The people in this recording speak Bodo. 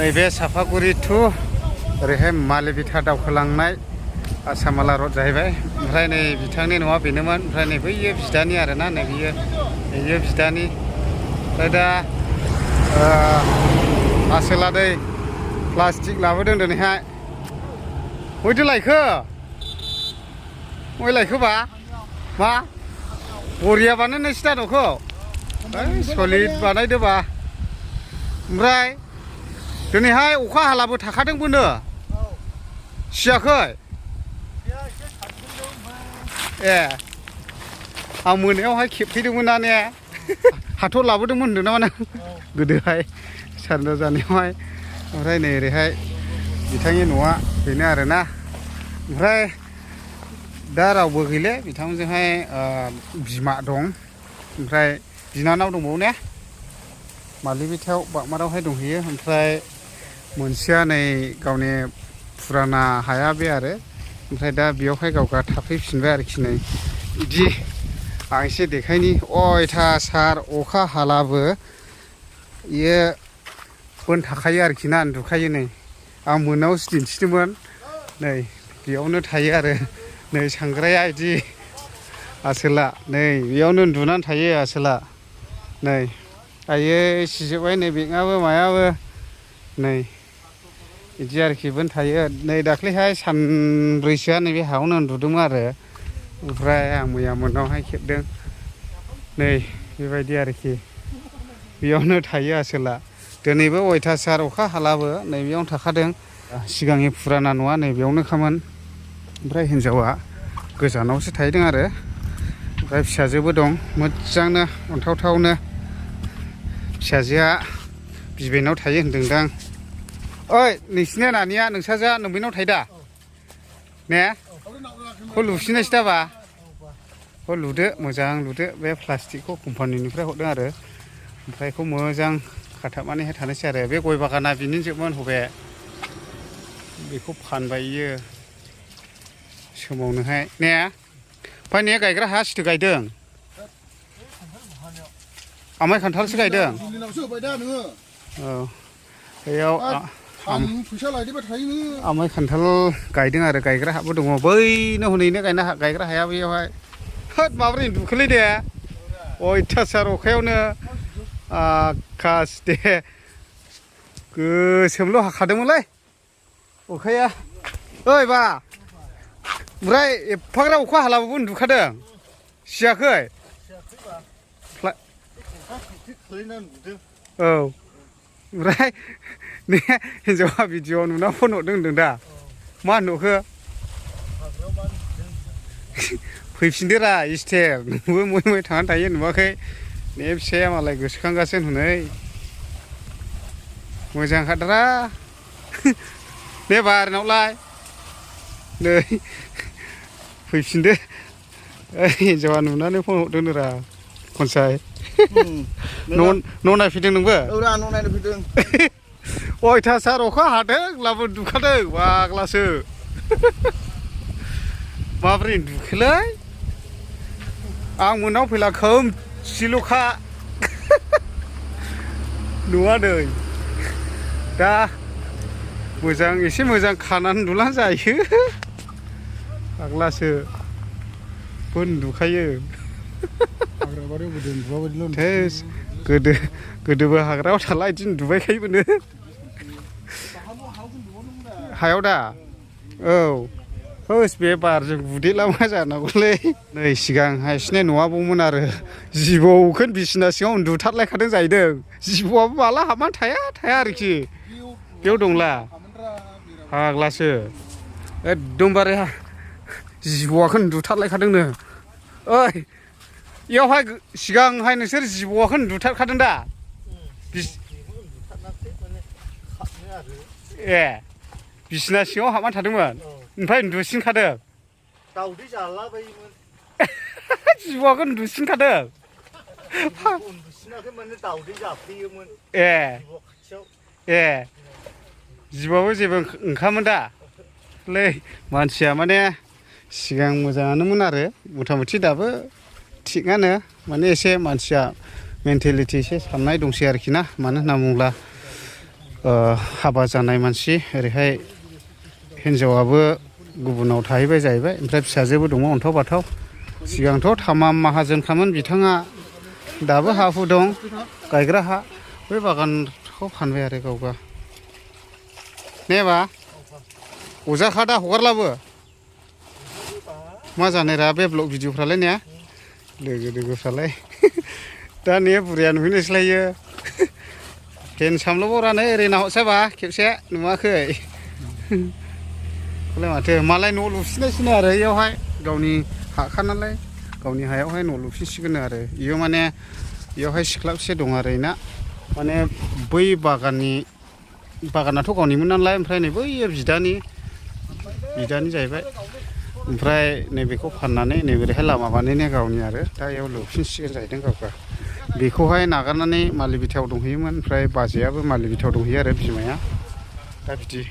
नैबे साफागुरि टु ओरैहाय मालिबिथा दावखोलांनाय आसामाला रड जाहैबाय। ओमफ्राय नै बिथांनि न'आ बेनोमोन। ओमफ्राय नै बैयो बिदानि आरोना, नै बेयो बिदानि। ओमफ्राय दा आसोला दै प्लास्टिक लाबोदों दिनैहाय। बयदो लायखो? बय लायखोबा? मा बरिया बानायनायसै दा न'खौ? सलिड बानायदोबा। ओमफ्राय दिनैहाय अखा हालाबो थाखादोंबोनो सियाखै? ए आं मोनायावहाय खेबफैदोंमोन ना ने? हाथर लाबोदोंमोन होनदों नामा नों? गोदोहाय सारना जानायावहाय। ओमफ्राय नै ओरैहाय बिथांनि न'आ बेनो आरोना। ओमफ्राय दा रावबो गैले बिथांजोंहाय बिमा दं। ओमफ्राय बिनानाव दंबावो ने? मालिबिथायाव बागमारावहाय दंहैयो। ओमफ्राय मोनसेया नै गावनि फुराना हाया बे आरो। ओमफ्राय दा बेयावहाय गावगा थाफैफिनबाय आरोखि। नै बिदि आं एसे देखायनि। अयथासार अखा हालाबो इयो बोन थाखायो आरोखि ना, उन्दुखायो। नै आं मोनायावसो दिन्थिदोंमोन। नै बेयावनो थायो आरो। नै सांग्राया बिदि आसोला नै बेयावनो उन्दुनानै थायो आसोला। नै आयै सिजोब्बाय नै बेंकआबो मायाबो। नै बिदि आरोखि बोन थायो। नै दाख्लैहाय सानब्रैसोआ नैबे हायावनो उन्दुदोंमोन आरो। ओमफ्राय आं मैया मोनायावहाय खेबदों। नै बेबायदि आरोखि बेयावनो थायो आसोला। दिनैबो अयथासार अखा हालाबो नैबेयावनो थाखादों। सिगांनि फुराना न'आ नैबेयावनोखामोन। ओमफ्राय हिन्जावा गोजानावसो थाहैदों आरो। ओमफ्राय फिसाजोबो दं मोजांनो अनथावथावनो। फिसाजोआ बिबैनाव थायो होनदोंदां। ओइ नोंसिनिया नानिया नोंसाजोआ नोंबैनाव थायो दा ने? बेखौ लुफिननोसै दाबा? बेखौ लुदो, मोजां लुदो। बे प्लास्टिकखौ कम्पानिनिफ्राय हरदों आरो। ओमफ्राय बेखौ मोजां खाथाबनानैहाय थानोसै आरो। बे गय बागाना बिनिजोबमोन हबे। बेखौ फानबाय इयो समावनोहाय ने? ओमफ्राय ने गायग्रा हाया सिथो गायदों? आमाइ खान्थालसो गायदों? औ बेयाव आमाइ खान्थाल गायदों आरो। गायग्रा हाबो दङ बैनो हनैनो गायग्रा हाया बैयावहाय। होद माबोरै उन्दुखोलै दे अयथासार अखायावनो। आखास दे गोसोमल' हाखादोंमोनलै अखाया। ओइ बा ओमफ्राय एफाग्राब अखा हालाबाबो उन्दुखादों सियाखै? औ ओमफ्राय ने हिन्जावा भिडिअ' नुना फन हरदों होनदों दा। मा नुखो? फैफिनदोरा इस्टेर नोंबो मय मय थांनानै थायो नुवाखै? ने फिसाया मालाय गोसोखांगासिनो हनै। मोजांखाद्रा ने बारनावलाय। नै फैफिनदो। हिन्जावा नुनानै फन हरदों रा खनसाय। न' नायफैदों नोंबो? औ रा न' नायनो फैदों। अयथासार अखा हादों होनब्लाबो उन्दुखादों फाग्लासो। माबोरै उन्दुखोलै? आं मोनायाव फैला खोमसिल'खा न'आ नै। दा मोजां एसे मोजां खानानै उन्दुलां जायो। फाग्लासो उन्दुखायो। गोदोबो हाग्रायाव थाला बिदि उन्दुबायखायोमोन। हायाव दा? औ होस बे बारजों बुदेला मा जानांगौलै। नै सिगांहाय सिनाय न'आबोमोन आरो। जिबौखौनो बिसिना सिङाव उन्दुथारलायखादों जाहैदों। जिबौआबो माला हाबनानै थाया आरोखि बेयाव दंला। फाग्लासो एकदमबारे जिबौआखौ उन्दुथारलायखादोंनो। ओइ बेयावहाय सिगांहाय नोंसोर जिबौआखौ उन्दुथारखादों दा? ए बिसिना सिङाव हाबनानै थादोंमोन? ओमफ्राय उन्दुसिनखादों? दाउदै जालाबायोमोन। जिबौआखौ उन्दुसिनखादों? उन्दुसिनाखै माने दाउदै जाफैयोमोन। ए जिबौआबो जेबो ओंखारामोन दा? लै मानसिया माने सिगां मोजाङानोमोन आरो मथा मथि दाबो थिगानो। माने एसे मानसिया मेन्टेलिटि एसे साननाय दंसै आरोखि ना। मानो होनना बुङोब्ला हाबा जानाय मानसि ओरैहाय हिन्जावाबो गुबुनाव थाहैबाय जाहैबाय ओमफ्राय फिसाजोबो दङ अन्थाव बाथाव सिगांथ' थामाम माहाजोनखामोन बिथाङा दाबो हा हु दं गायग्रा हा बै बागानखौ फानबाय आरो गावगा नेबा अजाखा दा हगारलाबो मा जानायरा बे ब्लग भिडिअफ्रालाय ने लोगोफ्रालाय दा ने बुरैया नुहैनोसैलायो हेन्डसामल' बरानो ओरै नाहरसाबा खेबसे नुवाखै माथो मालाय न' लुफिननायसैनो आरो इयावहाय गावनि हाखा नालाय गावनि हायावहाय न' लुफिनसिगोन आरो इयो माने इयावहाय सिख्लाबसे दं आरो इना माने बै बागानाथ' गावनिमोन नालाय ओमफ्राय नै बैयो बिदानि जाहैबाय ओमफ्राय नैबेखौ फाननानै नैबेहाय लामा बानायनाया गावनि आरो दा इयाव लुफिनसिगोन जाहैदों गावगा बेखौहाय नागारनानै मालि बिथायाव दंहैयोमोन ओमफ्राय बाजैयाबो मालि बिथायाव दंहैयो आरो बिमाया दा बिदि